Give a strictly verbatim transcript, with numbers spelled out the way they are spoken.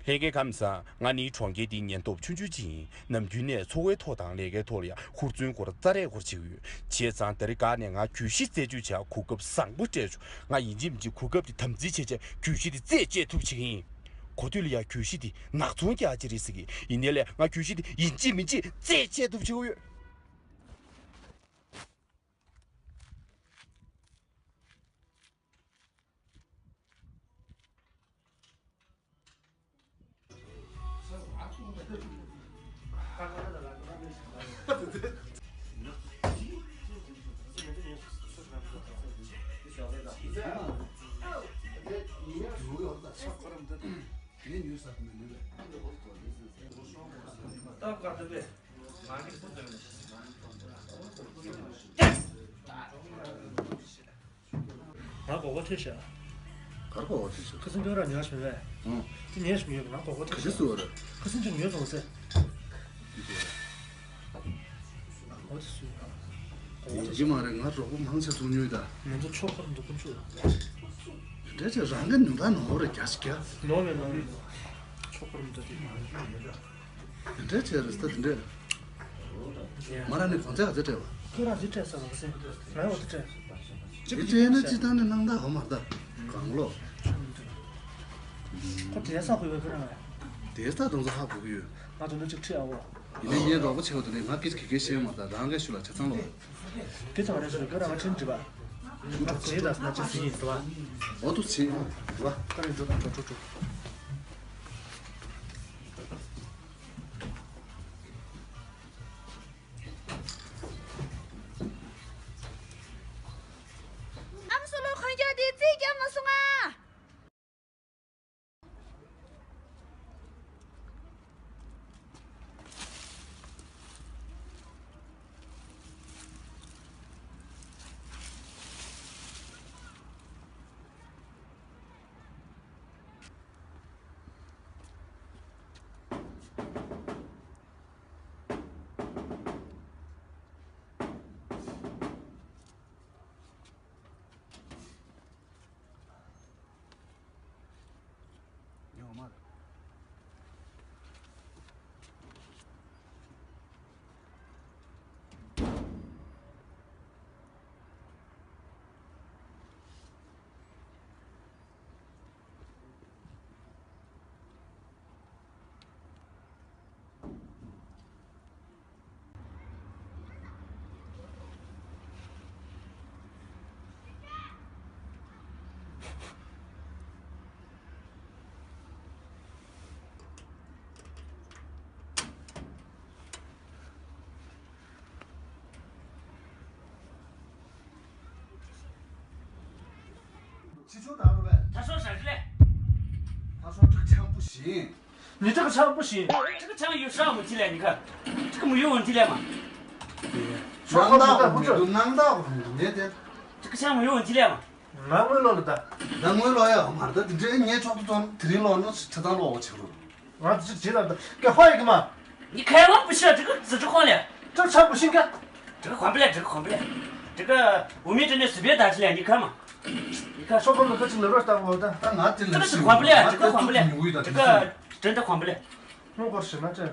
ལྷན་རྒྱས་ཁམས་བཟང་། ང་ནི་གྲོང་ཁྱེར་འདིའི་ཉེན་རྟོག་ཆུང་ཆུང་ཅིག་ཡིན། ནམ་རྒྱུན་ནས་འཚོ་བའི་ཐོག་དང་ལས་ཀའི་ཐོག་ལ་ཡང་ཧུར་བརྩོན་སྐོར་རྩ་རེས་སྐོར་བྱེད་ཀྱི་ཡོད། བྱས་ཙང་ད་རེས་ག་ནས་ང་གྱོད་གཞི་རྩད་གཅོད་བྱ་གོ་སྐབས་བཟང་པོ་སྤྲད་བྱུང་། ང་ཡིན་གཅིག་མིན་གཅིག་གོ་སྐབས་དེ་དམ་འཛིན་བྱས་བྱས་གྱོད་གཞི་དེ་རྩད་བཅད་ཐུབ་བྱེད་ཀྱི་ཡིན། གོ་ཐོས་ལ་ཡང་གྱོད་གཞི་དེ་ནག་ཚོང་རྒྱག་ཅིག་རེད་ཟེར་གི། ཡིན་ནའི་ལས་ང་གྱོད་གཞི་དེ་ཡིན་གཅིག་མིན་གཅིག་རྩད་བཅད་ཐུབ་བྱེད་ཀྱི་ཡོད། ང་མགོ་སྐོར་ཐེབས་ཤག་གར་གོ་བ་དེ་ཚོ། ཁ་སང་ཁྱོད་རང་ཉལ་བཞིན་པས། ཨང་། དེ་ཉལ་བཞིན་ཡོད་པ་ང་མགོ་སྐོར་ཐེབས་ཤག་ག་རེ་བཟོས་པ་རེད། ཁ་སང་ཁྱོད་ཉལ་སོང་ཟེར། འོ་དེ་སུ། ཡིན་གྱི་མ་རེད། ང་གྲོགས་པོ་མང་ཆེ་ཚུགས་མྱོང་ད། ང་ཚོ་ཕྱོགས་ཁར་འདུག་ཁོང་ཚོས། དེ་འདྲ་བྱས་རང་གི་ཉུང་མཐའ་ནོར་རེ་རྒྱ་ཞིག་རྒྱ། ནོར་མེད་ནོར་མེད། ཕྱོགས་ཁར་འདུག་དེ། དེ་འདྲ་བྱས་རེད་ད་དེ་འདྲ། མ་ར་ནི་གོང་ཚད་ག་ཚད་སྤྲད་པ། ཁྱོད་རང་ཅི་སྤྲད་ས་ལ་སེ། ང་ཡོད་དེ་སྤྲད། ཅི་སྤྲད་ན་ཅི་ལྟར་ནི་སྣང་དག་ཧོ་མར་ད། གང་ལོ། ཁོ་དེ་ས་ཁོ་ཡོད་ཁྱོད་རང་ལ། དེ་ལྟ་དང་ཚོ་ཧ་གོ་གི་ཡོད། ང་དོན་དུ་ཅིག་ཁྲིད་ཨ་འོ། ཡིན་ནའི་ངའི་རོགས་པ་ཆེ་བ་དེ་ནི་ང་སྐད་ཆ་གི་གེ་ཤེས་མ་ད་རང་གི་ཤུ་ལ་ཆ་ཚང་ལོ། སྐད་ཆ་མ་རེད་ཟེར་ཁྱོད་རང་ང་ཁྲིད་འདྲི་བ། ང་ཇི་ལྟར་ན་ཅི་ཟིན་ཡིན་ཟེར་བ། འོ་དུ་ཆེ་བ། ད་རེས་འགྲོ་དང་འགྲོ་འགྲོ་འགྲོ། ཨམ་སུ་ལོ་འཁོན་རྒྱག་དེ་རྩིས་རྒྱབ་མ་སོང་ང་། ཡོང་མ་རེད། ཕྱི་ཕྱོགས་དང་རུ་བས། ད་ཤོག་ཞག་ལས། ད་ཤོག་ཁྲག་ཆང་པོ་བཞིན། ནི་ཁྲག་ཆང་པོ་བཞིན། ཁྲག་ཆང་ཡོད་ཤག་མུ་ཅི་ལས་ནི་ཁ། ཁྲག་མུ་ཡོད་འོན་ཅི་ལས་མ། ཤོག་ཁ་མི་ད་བུ་ཆོ། སྣང་དག་པོ་ནི་དེ། ཁྲག་ཆང་མུ་ཡོད་འོན་ཅི་ལས་མ། ང་དངུལ་ལོག་ལ་ད། ད་དངུལ་ལོག་ཡ་མར་ད་དེ་འདྲའི་ངའི་ཕྱོགས་དུ་ཙམ་དེ་རིང་ལོག་ནོ་ཆ་ཚང་ལོག་བ་ཆགས་རུ། ང་ཚོ་ཅིག་བྱེད་ལ་ད་སྐད་ཧོ་ཡི་གི་མ། ནི་ཁའི་བ་པུ་ཤ་ཏྲི་ཀ་ཙི་ཏྲི་ཁོང་ལས། ཏྲི་ཆ་པུ་ཤིང་ཀ། ཏྲི་ཀ་ཁོང་པ་ལས་ཏྲི་ཀ་ཁོང་པ་ལས། ཏྲི་ཀ་འུ་མི་ཏྲི་ནས་སུ་བེ་ད་ཅི་ལས་ནི་ཁ་མ། ནི་ཁ་ཤོག་པ་མི་ཁ་ཅིག་ལ་རོ་ལྟ་བོ་ད། ད་ང་དེ་ལ་ཏྲི་ཀ་ཤི་ཁོང་པ་ལས་ཏྲི་ཀ་ཁོང་པ་ལས། ཏྲི་ཀ་ཏྲི་ཀ་ཁོང་པ་ལས། སྔོན་སྐོར་ཞེ་ན་ཅི།